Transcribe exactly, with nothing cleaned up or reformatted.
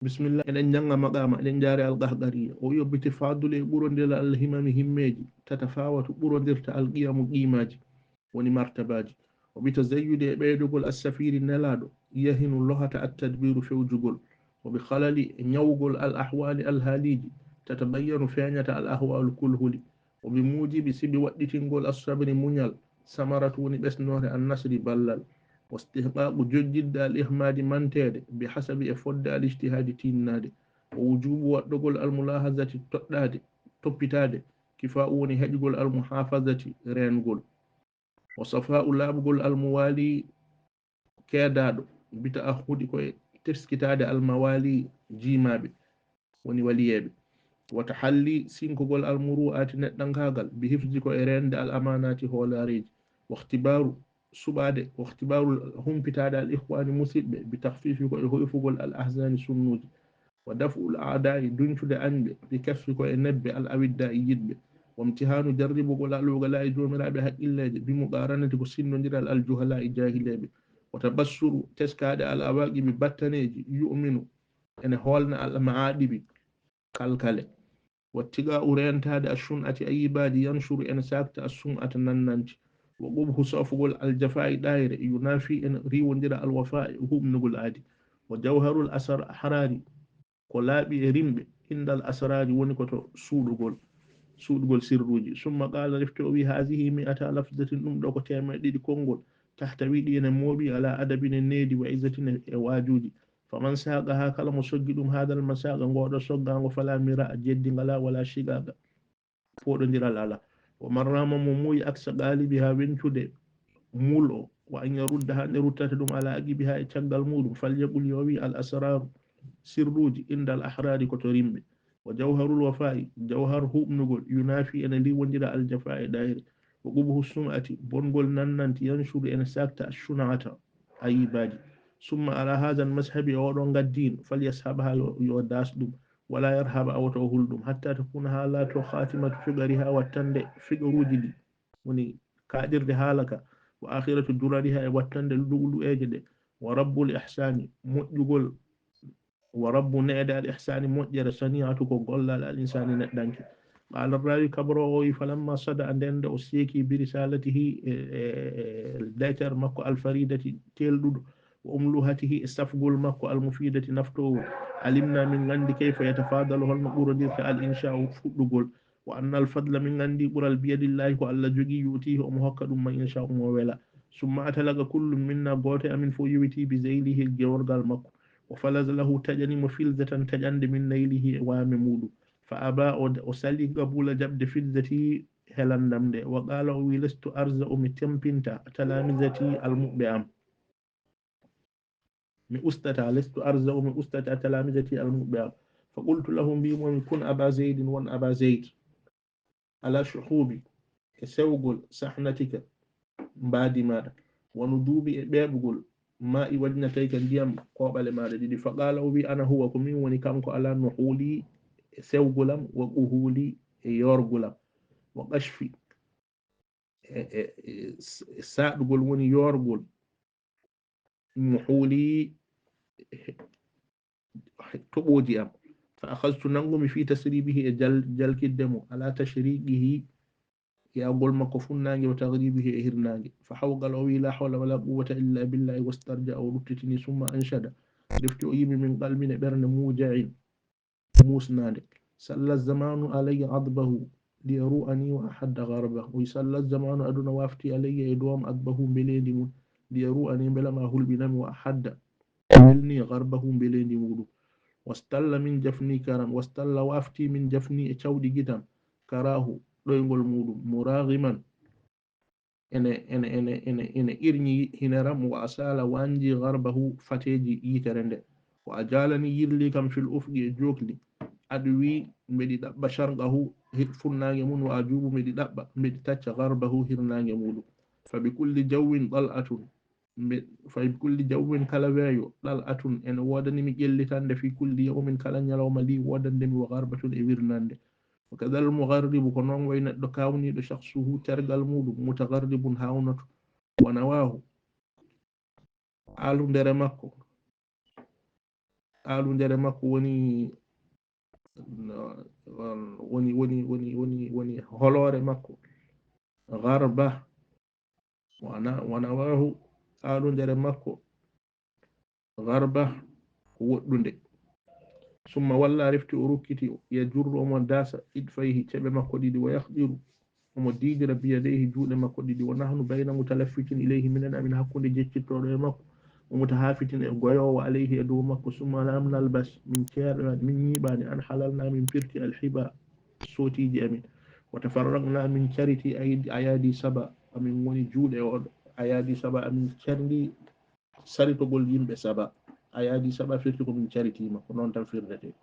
Bismillah, eɗen njannga maqaama, eɗen njaare Al-Qahqari. O wi'i, "Bi tafaaduli e ɓurondiral al-himami himmeeji, tatafawatu ɓurondirta al-qiyamu qiimaaji, woni martabaaji. Wa bi tazayyudi e ɓeydugol as-safiri nelaaɗo, yahinu lohata at-tadbiru fewjugol. Wa bi khalali e ñawugol al-ahwali al-haaliiji, tatabayyanu feeñata al-ahwalu kulhuli. Wa bi muujibi sibi waɗɗitingol as-sabri muñal, samaratu woni ɓesnoore an-nasri ballal. Wa istihqaqu jojjidde al-ihmadi manteede, bi hasabi e fodde al-ijtihaadi tinnaade. Wa wujubu waɗɗogol al-mulahazati toɗɗaade, toppitaade, kifa'u woni heƴugol al-muhafazati reengol. Wa safa'u laaɓugol al-muwali keedaaɗo, bi ta'ahhudi ko e teskitaade al-mawali jiimaaɓe, woni waliyeeɓe. Wa tahalli sinkugol al-muru'ati neɗɗankaagal, bi hifzi ko e reende al-amanati hoolaareeji. Wa ikhtibaru suɓaade, wa ikhtibaru humpitaade al-ikhwani musiɓɓe, bi takhfifi ko e hoyfugol al-ahzani sunnuuji. Wa daf'ul a'da'i duncude añɓe, bi kaffi ko e nebbe al-awidda'i yiɗɓe. Wa imtihanu jarribugol al-uqala'i joomiraaɓe haqqilleeje, bi muqaranati ko sinnondiral al-juhala'i jaahileeɓe. Wa tabassuru teskaade al-awaqibi battaneeji, yu'minu ene hoolna al-ma'aqibi kalkale. Wa tiga u reentaade as-sun'ati ayyibaaji, yanshuru ene saakta as-sun'ata nannanti. Wa qubhu soofugol al-jafaa'i ɗaayre, yunafi ene riiwondira al-wafaa'i huɓnugol aadi. Wa jawharul asar ahraari ko laaɓi e rimɓe, indal asraari woni ko to suuɗugol, suuɗugol sirruuji. Summa qaala refti o wi, "Hazihi mi'ata lafzatin, ɗum ɗo ko teemeɗɗe ɗiɗi konngol, tahtawi ɗi ene mooɓi ala adabin e needi, wa izzatin e waajuuji. Faman saqaha, kala mo soggi ɗum, hadal masaqa, ngoɗo soggaango, fala mira'a, jeddi ngala, wala shiqaqa, fooɗondiral ala. Wa man rama, mo muuyi, aksa qalibiha, wencude mul o, wa an yaruddaha, nde ruttata ɗum, ala aqibiha, e caggal muɗum, falyaqul, yo wi, al asraru, sirruuji, indal ahrari, ko to rimɓe. Wa jawharul wafa'i, jawhar huɓnugol, yunafi, ene riiwondira al jafa e ɗaayre. Wa qubhu sum'ati, bongol nannanti, yanshuru, ene saakta, shuna'ata, ayibaaji. Summa ala hadha al-mazhabi, e oɗo ngaddiin, falyashabha, yo, yo daas ɗum, wala yarhaba, awata o hul ɗum, hatta takuna, haa laato, khatimatu fiqariha, wattande fiqaruuji ɗi, woni kaaɗirde haala ka, wa akhiratu durariha, e wattande lu'lu'eeje ɗe, wa rabbul ihsani, moƴƴugol, wa rabbu ne'ede al ihsani, moƴƴere, sani'atu ko gollal al insani neɗɗanke. Qala rawi kabro o wi, falamma sada, nden nde o seeki bi risalatihi, e, e, e letter makko al faridati telɗuɗo, wa umluhatihi e safgol makko al mufidati naftowol, alimna min nganndi kayfa yatafadalu holno ɓurodirta al insha'u fuɗɗugol, wa anna al fadla min nganndi ɓural biyadillahi ko Allah jogi yu'tihi omo hokka ɗum man insha'u mo wela. Summa atalaqa kullum minna gooto e amin fof yowiti bi zaylihi geworgal makko. Wa falaza lahu taƴani mo filzatan taƴande min naylihi e waame muɗum. Fa aba o, o sali qabula jaɓde filzati helandam nde. Wa qala o wi lestu arza o mi tempinta talamizati almuɓɓe am. Mi ustata lestu arza o mi ustata talamizati almuɓɓe am. Fa qultu lahu mbimomi kun aba zaydin won aba zayd. Ala shuhubi e sewgol sahnatika mbaadi maɗa. Wa nudubi e ɓeɓugol ma'i wajnatayka ndiyam koɓale maɗa ɗiɗi. Fa qala o wi ana huwa ko min woni kanko ala nuhuli e sewgol am wa quhuli e yorgol am. Wa qashfi e, e, e s-, e saɗugol woni yorgol muhuli toɓoji am. Fa akhadtu nangumi fi tasribihi e jal-, jalkidde mo ala tashriqihi yagol makko funnange wa taghribihi e hirnange. Fa hawqal o wi la hawla wala quwwata illa billahi wastarja o ruttitini summa anshada. Defti o yimi min qalbin e ɓernde muja'in musnade. Salla zamanu alayya adbahu liyaru'ani wa ahadda gharba. O wi salla zamanu aduna wafti alayya e dow am adbahu mbelendi mun liyaru'ani mbela ma hulɓinami wa ahadda welni gharbahu mbelendi muɗum. Wastalla min jafni karam, wastalla wafti min jafni e cawɗi gitam karahu ɗoyngol muɗum muraghiman ene, ene, ene, ene, ene irñi hineram wa asala wanji gharbahu fateji yitere nde. Wa ajalani yirli kam fil ufqi e jokli. Aɗu wi mbeɗi ɗaɓɓa sharqahu hi-, funnange mun wa ajubu mbeɗi ɗaɓɓa, mbeɗi tacca gharbahu hirnange muɗum. Fa bi kulli jawwin ɗal'atun. Mbe-, fa bi kulli jawwin kala weeyo, ɗal'atun ene woodani mi ƴellitande fi kulli yawmin kala ñalawma li woodande mi wa gharbatun e wirnande. Wa kadal mugharribu ko noon way neɗɗo kawniiɗo shakhsuhu tergal muɗum mutagharribun hawnoto. Wa nawahu alundere makko Aalundere makko woni, woni, woni, woni, woni, woni holoore makko. Garba, wana, wana wahu, aalundere makko. Garba, ko woɗɗunde. Summa walla refti o rukkiti, ya jurru omo dasa, idfayhi, ceɓe makko ɗiɗi, wa yahdiru, omo diidira biyadayhi, juuɗe makko ɗiɗi, wa nahnu bayna mutalaffitin ilayhi, minen amin hakkunde jeccittooɗo e makko, wa mutahafitin e goyoowo alayhi e dow makko, summa lam nalbas, min ceerɗaani, min ñiiɓaani, an halalna, min pirti alhiba, sootiiji amin, wa tafarraqna, min cariti aydi, ayadi saba, amin ngoni juuɗe o, ayadi saba, amin carndi saritogol yimɓe saba, ayadi saba firti ko min caritiima, ko noon tan firdete.